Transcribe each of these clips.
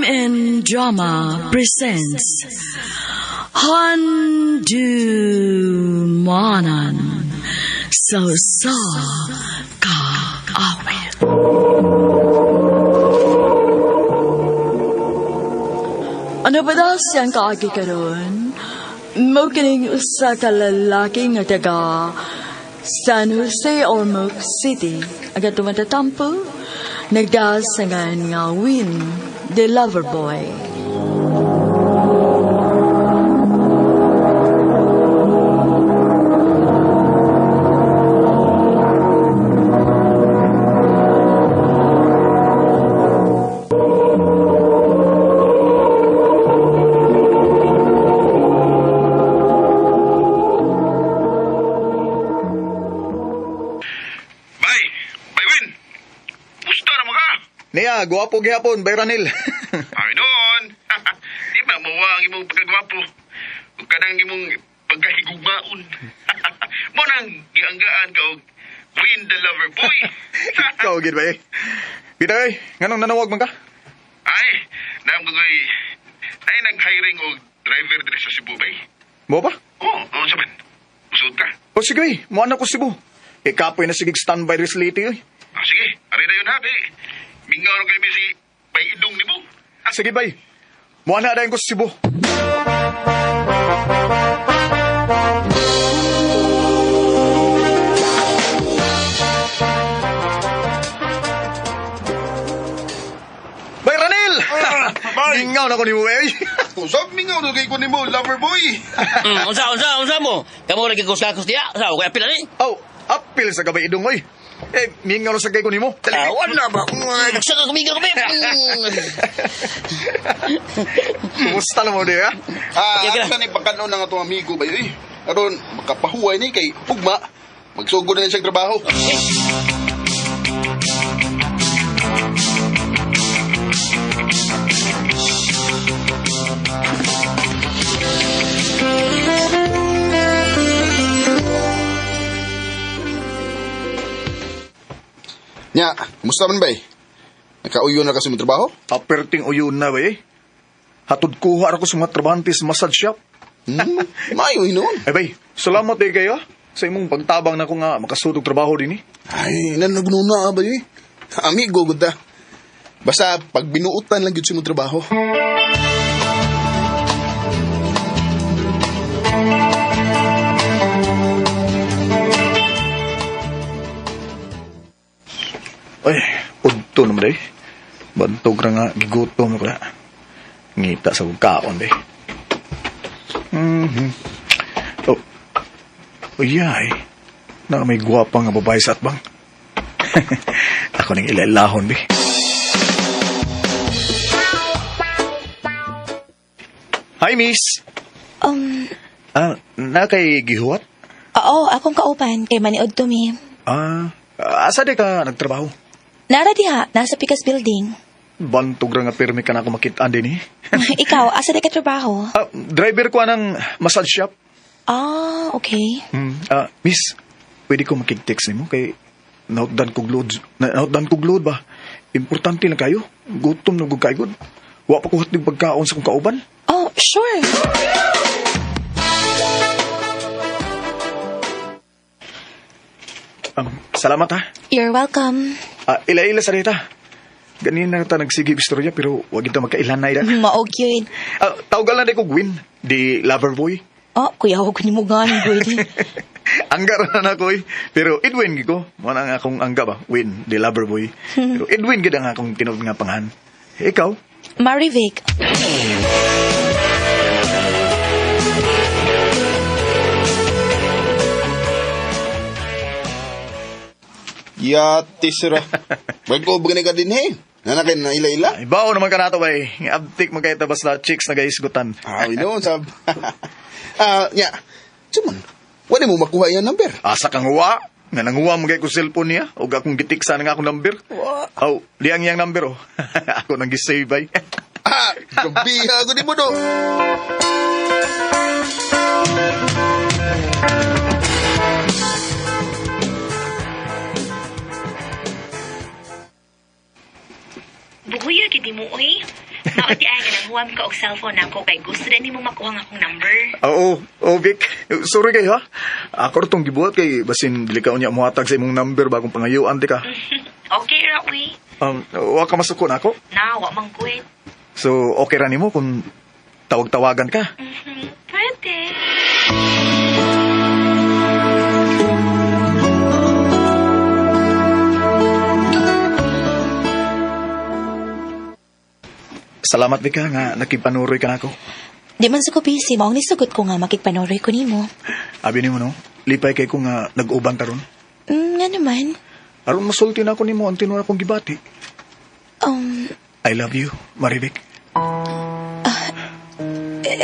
MN Drama presents Handumanan sa Usa Ka Awit. Ano ba daw siyang kaagi karon? Mao kining usa ka lalaki nga taga San Jose Ormoc City. Ang atong matatampo, nagdasangan nga Win, the lover boy. Bay! Bay Win! Musta na mo ka? Niya, guwapo gihapon, bay Ranil. Ay noon! Di ba mawa ang imong pagkagwapo? Ug kanang imong pagkahigugmaon. Mo nang gianggaan ka og Win the Lover Boy. Ikaw, gid bay. Bitaw, eh, nganong nanawag man ka? Ay, naam ko ko'y ay nag-hiring og driver diri sa Cebu bay. Mo ba? Oo, oh, sa man. Usod ka. O sige, eh, mo na ko Cebu. Ikapoy na sige standby rin sa Leyte, eh. Ah, sige, ari na yun ha, kay. Mingaw ron kay si Bay Idong nimo. Sige, bay. Mo na dayon ko sa Cebu. Bay Ranil! Bay! Mingaw na ko nimo, eh. Usab mingaw ron kay ko nimo, lover boy. Unsa mo? Kamo ra gikusakos diya. Sa ko apil ani. Oh, apil sa gabay idong, oy. Eh, mingaw na sa kay ko nimo. Dali. Ah, wala ba? Sa ka kuminga kami. Kumusta na mo di, ha? Ah, Okay, okay. asa ni pagkanon ng atong amigo ba yun? Aron, makapahuway ni kay Ugma. Magsugod na siyang trabaho. Nya, kumusta man bay? Nakauyo na kasi mo trabaho? Aperting uyon na ba eh. Hatod kuha ra ko sa mga trabahante sa massage shop. Hmm, maayo hinuon. Ay bay, salamat eh kayo ah, sa imong pagtabang na ko nga makasudog trabaho din eh. Ay, nanagnuna ba yun? Amigo, gud ta. Basta pag binuotan lang gyud sa imong trabaho. Ay, udto naman day. Bantog ra nga, gigutom ko na. Ngita sa kong kaon day. Mhm. Oh. Uyay. Na may gwapa nga babae sa atbang. Ako ning ilailahon be. Hi, miss. Ah, na kay gihuwat? Oo, akong kauban kay maniod to mi. Ah, asa di ka nagtrabaho? Nara diha, nasa Pikas Building. Bantog ra nga pirmi ka na ako makitaan din eh. Ikaw, asa di ka trabaho? Ah, driver ko ng massage shop. Ah, okay. Ah, miss, pwede ko makig-text nimo kay nautdan kog load. Nautdan kog load ba? Importante lang kayo. Gutom na gud kayo. Wa pa ko hatlig pagkaon sa kong kauban. Oh, sure. Salamat ha. You're welcome. Ah, ila-ila sa dita. Ganin na ta nagsigig istorya pero wag kita magkailan na ila. Maog yun. Ah, tawagan lang di ko Gwyn, di lover boy. Oh, kuya, huwag ni mo ganing Gwyn. Angga ra na ako eh. Pero Edwin gid ko. Mo na nga akong angga ba? Win, di lover boy. Pero Edwin gid ang akong tinuod nga pangalan. Ikaw? Marivic. Yati sira. Bago ba ka din he? Nanakin na ila-ila. Ay, bao naman ka nato bay. Nga abtik man kay basta chicks na gaisgutan. Ay, noon sab. Ah, nya. Suman. Wala mo makuha yan number. Asa kang huwa? Nga nanguha mo kay ko cellphone niya o akong gitiksa nga akong number. Wa. Aw, liyang iyang number oh. Ako nang gisave bay. Ah, gabi ako di mo do. Buhuya gid mo oy. Mao di ay nga nanghuam ka og cellphone nako kay gusto din nimo makuha ang akong number. Oo, oh, Vic. Sorry kay ha. Ako ra tong gibuhat kay basin dili ka unya mohatag sa imong number bagong pangayuan di ka. Okay ra uy. Wa ka masuko nako. Na wa man kuwit. So, okay ra nimo kung tawag-tawagan ka. Mhm, pwede. Salamat Vic ha, nga nakipanuroy ka nako. Di man sa ko busy, maong nisugot ko nga makigpanuroy ko nimo. Abi nimo no, lipay kay ko nga nag-uban karon. Nga naman. Aron masulti na ako nimo ang tinuod akong gibati. I love you, Marivic.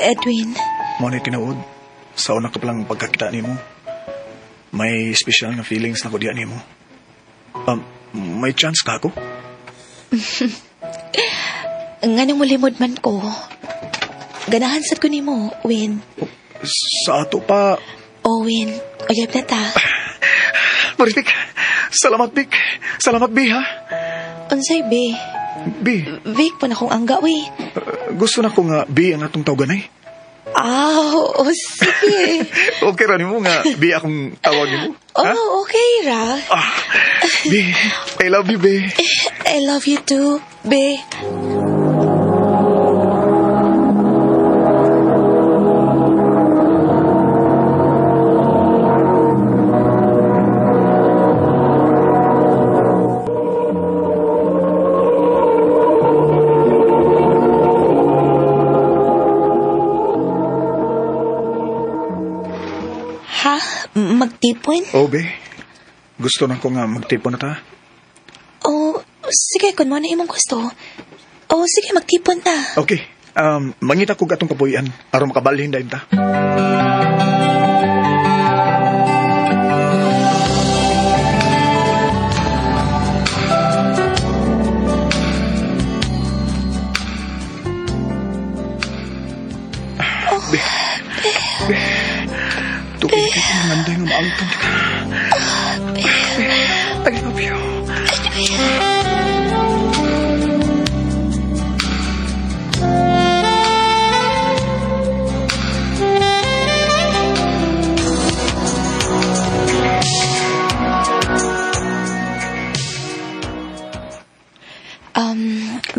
Edwin. Mo ni tinuod sa una ka palang pagkakita nimo. May special nga feelings na ko diya nimo. May chance ka ako? Nga nang mulimod man ko. Ganahan sad ko nimo, Win. Sa ato pa, Oh, Win. Uyab na ta. Marivic. Salamat, Vic. Salamat, B, ha? Unsay, be? B, Vic pa na akong angga, uy. gusto na ko nga B ang atong tawagan ay. Ah, oh, sige. Okay ra nimo nga B akong tawag nimo. Ha? Oh, okay ra. Ah, B, I love you, B. I love you too, be. Ha? Magtipon? Oh, B. Gusto na ko nga magtipon na ta. Oh, sige, kung mo na imong gusto. Oh, sige, magtipon ta. Okay. Mangita ko atong kapuyan aron makabalhin dayon ta. Be. Be. Tuig ka ng manday nga maangtong ka. Be. I love you.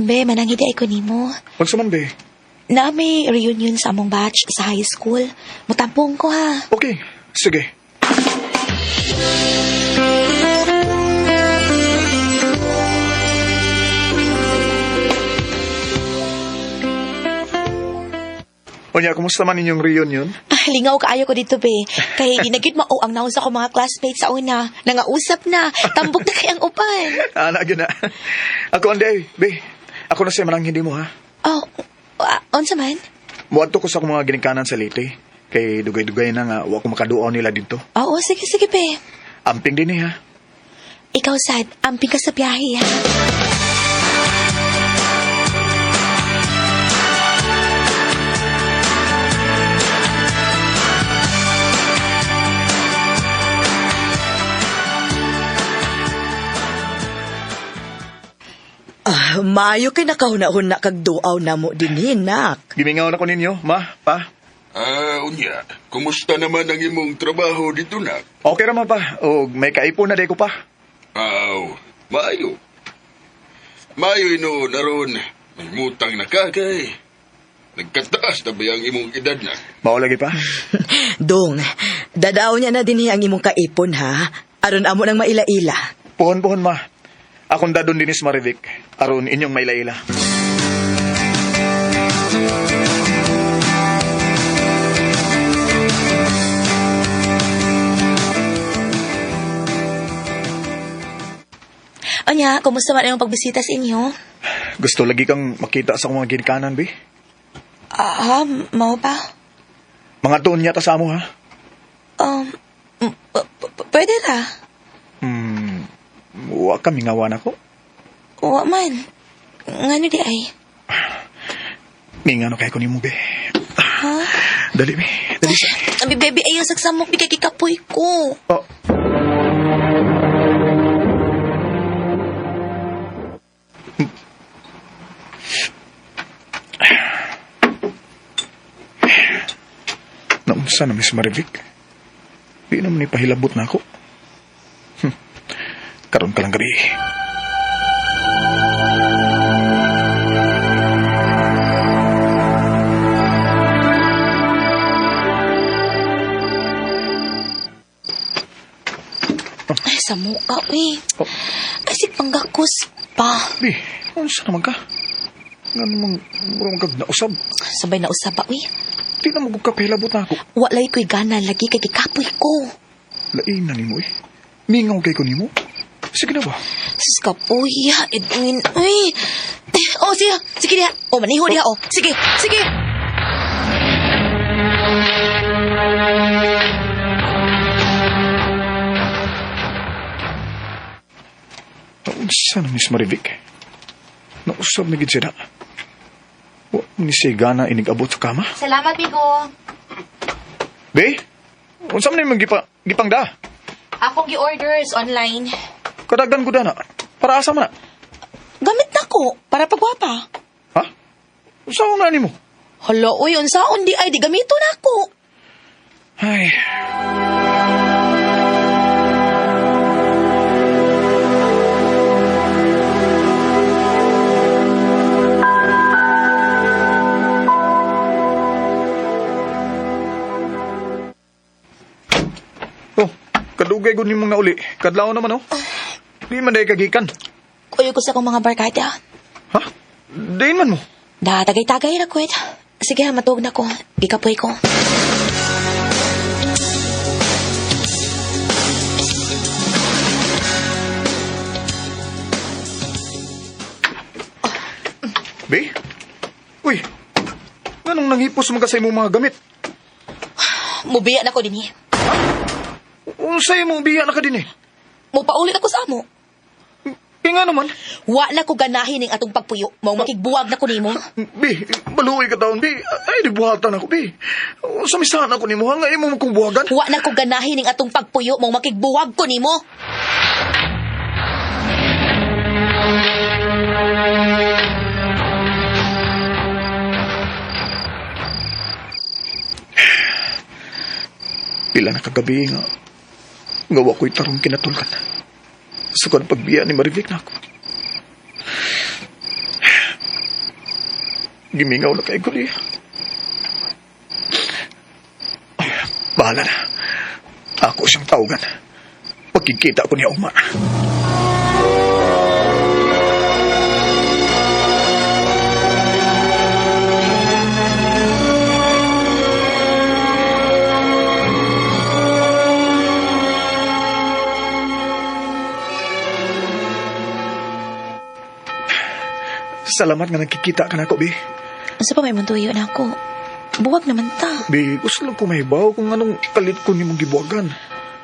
Be, mananghidi ay ko nimo. Unsa man, be? Na may reunion sa among batch sa high school. Mutampong ko ha. Okay, sige. Onya, kumusta man inyong reunion? Ah, lingaw kaayo ko dito, be. Kay di na gyud mao ang naon sa akong mga classmates sa una. Nangausap na. Tambok na kay ang uban. Ana, gyud na. Ako, anday, be. Ako na siya manang hindi mo, ha? Oh, unsa man? Muadto ko sa akong mga ginikanan sa Leyte. Kay dugay-dugay na nga, wa ko makaduaw nila dito. Oo, sige, sige, be. Amping din eh, ha? Ikaw, sad, amping ka sa biyahe, ha? Ah, maayo kay nakahuna-huna kag duaw na mo dinhi, nak. Gimingaw na ko ninyo, ma, pa. Ah, unya, kumusta naman ang imong trabaho dito na? Okay ra man pa. O may kaipon na day ko pa. Aw, maayo. Maayo ino naron, may mutang na ka kay. Nagkataas na ba ang imong edad na? Mao lagi pa. Dong, dadaw niya na dinhi ang imong kaipon ha. Aron amo nang maila-ila. Puhon-puhon ma. Akong dadon dinis Marivic. Aron inyong mailaila. Anya, kumusta man ang pagbisita sa inyo? Gusto lagi kang makita sa akong mga ginikanan, bi. Ah, mao ba? Mga tuon niya ta sa amo, ha? Pwede ra. Wa ka mingawan ako. Wa man. Ngano di ay? Mingano kay ko nimo, be. Ha? Dali, be. Dali sa. Abi, baby, ayaw sagsamok, di kay kikapoy ko. Oh. Unsa na, Miss Marivic? Di naman ipahilabot na ako. Karon ka lang gabi. Ay, sa mukha, uy. Oh. Kasi panggakos pa. Bi, unsa naman ka? Nga namang murang kag nausab. Sabay na usab ba, uy. Di na mo ka pahilabot na ako. Walay ko'y gana lagi kay gikapoy ko. Lain na nimo eh. Mingaw kay ko nimo. Sige na ba? Sus ka po, ya, Edwin. Uy. Oh, sige. Sige diha. Oh, maniho diha, oh. Sige, sige. Naunsa na, Miss Marivic? Nausab na gid siya na. Wa ni siya gana inig-abot sa kama. Salamat, Migo. Be, unsa man imong gipangda? Akong gi-orders online. Kadagdan ko dana. Para asa man na? Gamit na ko, para pagwapa. Ha? Unsa na nimo? Hala, uy, unsaon di ay, di gamito na ako. Ay. Oh, kadugay gud nimong nauli. Kadlaw naman oh. Di man day kagikan. Kuyo ko sa akong mga barkada. Ha? Diin man mo. Da, tagay-tagay ra ko. Sige, ha, matuog na ko. Gikapoy ko. Be? Uy. Nganong nanghipos man ka sa imong mga gamit? Mubiya na ko dinhi. Unsay mo biya na ka din eh? Mupaulit ako sa amo. Kaya nga naman. Wa na ko ganahin ning atong pagpuyo. Mao makigbuwag na ko nimo. Bi, baluoy ka taon, Bi. Ay, di buhatan ako, Bi. Sa misahan ako nimo, hanga imo kong buhagan. Wa na ko ganahin ning atong pagpuyo. Mao makigbuwag ko nimo. Pila na kagabi nga, nga wa ko'y tarong kinatulkan. Sukad pagbiya ni Marivic na ako. Gimingaw na kay ko niya. Ay, bahala na. Ako siyang tawagan. Pagkikita ko niya uma. Salamat nga nagkikita ka na ako, Bi. Unsa pa may muntuyo na ako? Buwag naman ta. Bi, gusto lang ko mahibaw kung anong kalit ko nimong gibuwagan.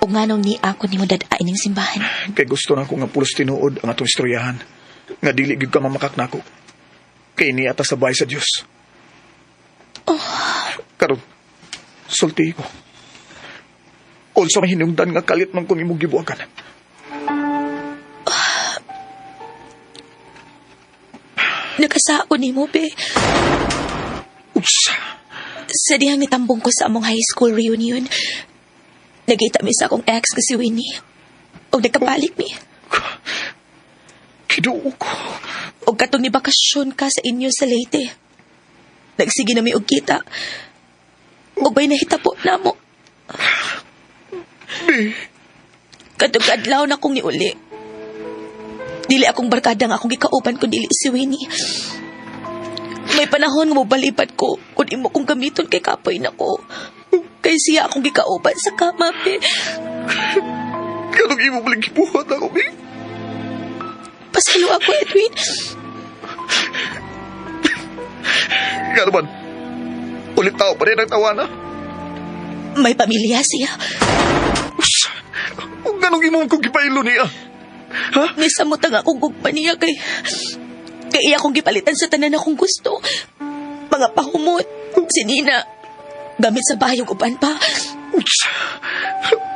Ug nganong ni ako nimo dad-a ining simbahan. Kay gusto na ko nga pulos tinuod ang atong istoryahan. Nga dili gyud ka mamakak nako. Kay niya ta sabay sa Dios. Oh. Karon, sulti ko. Unsa may hinungdan nga kalit man ko nimong gibuwagan. Nakasao nimo, be. Unsa? Sa dihang nitambong ko sa among high school reunion, nagita mi sa akong ex nga si Winnie. Og nagkabalik mi. Kiduo ko. Og katong ni bakasyon ka sa inyo sa Leyte. Nagsige na mi og kita. Og bay nahitabo na mo. Bi, Katong adlaw na kong niuli. Dili akong barkada nga akong gikauban kun dili si Winnie. May panahon nga mobalibad ko kung imo kong gamiton kay kapoy nako. Kay siya akong gikauban sa kama, be. kanong imo palang gibuhat ako, Bi? Pasaylo ako, Edwin. Nga naman, ulit tao pa rin ang tawana. May pamilya siya. Usa, kung ganong imo kong gipailo niya. Ha? Nisamot ang akong gugma niya kay iya akong gipalitan sa tanan akong gusto. Mga pahumot, si Nina, gamit sa bayong uban pa. Usa,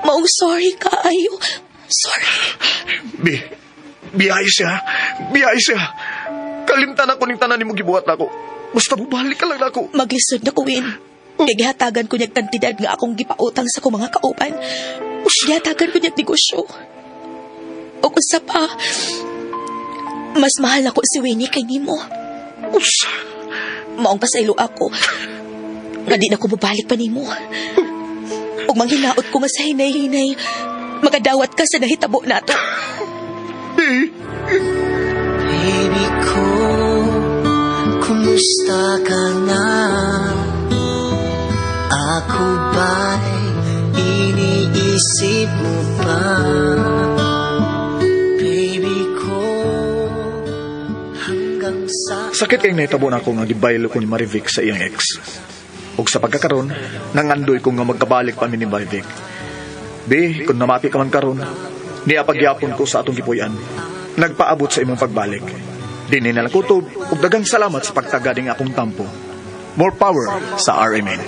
Maong sorry kaayo. Sorry. Bi, biyay siya. Biyay siya. Kalimtan ako ning tanan nimo gibuhat nako. Basta bubalik ka lang nako. Maglisod na ko, Win. Kay gihatagan ko niyang kantidad nga akong gipautang sa akong mga kauban. Gihatagan ko niyang negosyo. O kung sa pa, mas mahal nako si Winnie kay nimo. Usa. Maong pasaylo ako nga di na ko mobalik pa nimo. Ug manghinaot ko nga sa hinay-hinay, makadawat ka sa nahitabo nato. Baby ko, kumusta ka na? Ako ba'y iniisip mo pa? Baby ko, hanggang sa. Sakit kay nahitabo na ako nga gibaylo ko ni Marivic sa iyang ex. Ug sa pagkakaron, nangandoy ko nga magkabalik pa mi ni Marivic. Be, kung namati ka man karon, niya pagyapon ko sa atong gipuy-an. Nagpaabot sa imong pagbalik. Dinhi na lang kutob, ug daghang salamat sa pagtaga ning akong tampo. More power sa RMN.